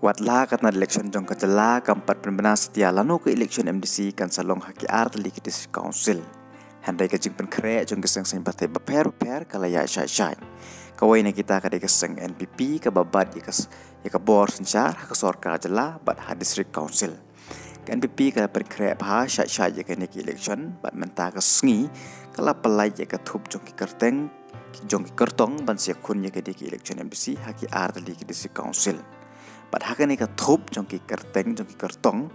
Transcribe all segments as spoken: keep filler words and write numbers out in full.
Wat la ka tnat election jong ka jylla kam pat pynbna satia lano ka election M D C kan sa long ha ki ar tylli ki district council, hynrei ka jingpynkhreh jong ki seng saiñ batai bapher bapher ka la ïaid shai shai. Kawei na kita ka dei ka seng N P P kaba bat ïa ka bor synshar ha ka sorkar jylla bad ha district council. Ka N P P ka la pynkhreh bha shai shai ïa kane ka election bad mynta ka sngi ka la pyllait ïa ka thup jong ki kyrteng jong ki kyrtong ban sa ïakhun ïa kane ka election M D C ha ki ar tylli ki district council. Bad ha kane ka thup jong ki kyrteng jong ki kyrtong,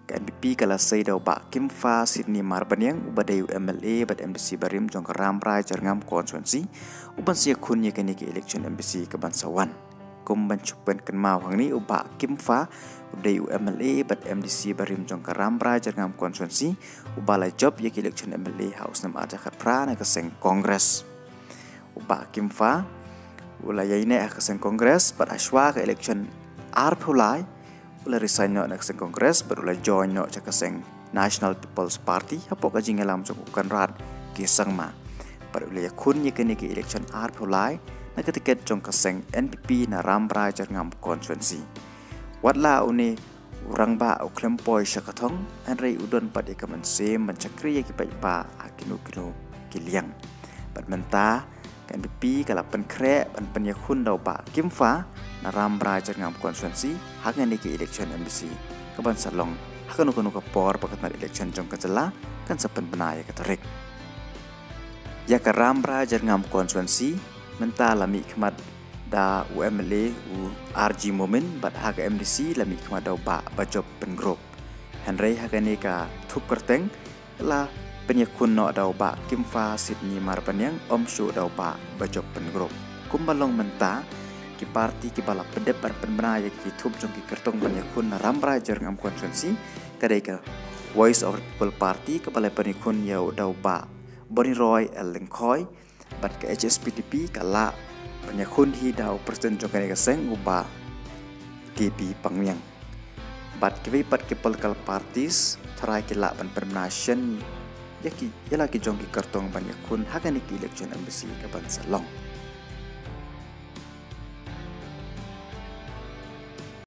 ka N P P ka la sei da u Bah Kimfa Sydney Marbaniang uba dei u M L A bad M D C barim jong ka Rambrai Jyrngam constituency u ban sa ïakhun ïa kane ka election M D C ka ban sa wan. Kum ban shu pynkynmaw hangne, u Bah Kimfa u dei u M L A bad M D C barim jong ka Rambrai Jyrngam constituency uba la jop ïa ka election M L A ha u snem ar hajar khatphra na ka seng Congress. U Bah Kimfa u la ïaineh ha ka seng Congress bad ha shuwa ka election arphew lai u la resign noh na ka seng Congress bad u la join noh sha ka seng National People's Party hapoh ka jingïalam jong u Conrad K Sangma. Bad u la ïakhun ïa kane ka election arphew lai na ka tiket jong ka seng N P P na Rambrai Jyrngam constituency. Wat la une u rangbah u khlem poi sha ka thong, hynrei u don pat ïa ka mynsiem ban shakri ïa ki paidbah ha kino kino ki liang. Bad mynta ka N P P ka la pynkhreh ban pynïakhun da u Bah Kimfa na Rambrai Jyrngam constituency ha kane ka election M D C ka ban sa long ha kano kano ka por ba ka tnat election jong ka jylla kan sa pynbna ïa ka tarik. Ïa ka Rambrai Jyrngam constituency mynta la mihkhmat da u M L A u R G Momin bad ha ka M D C la mihkhmat da u Bah Bajop Pyngrope. Hynrei ha kane ka thup kyrteng la pynïakhun noh da u Bah Kimfa Sydney Marbaniang, ym shuh da u Bah Bajop Pyngrope. Kumba long mynta, ki parti kiba la pyndep ban pynbna ïa ki thup jong ki kyrtong ban ïakhun na Rambrai Jyrngam constituency ka dei ka Voice of the People Party kaba la pynïakhun ïa u da u Bah Boniroy L Lyngkhoi, bad ka H S P D P ka la pynïakhun hi da u president jong kane ka seng u Bah K P Pangmiang. Bad kiwei pat ki political parties tharai ki lah ban pynbna shen ïa ki, ïa la ki jong ki kyrtong ban ïakhun ha kane ka election M D C ka ban sa long.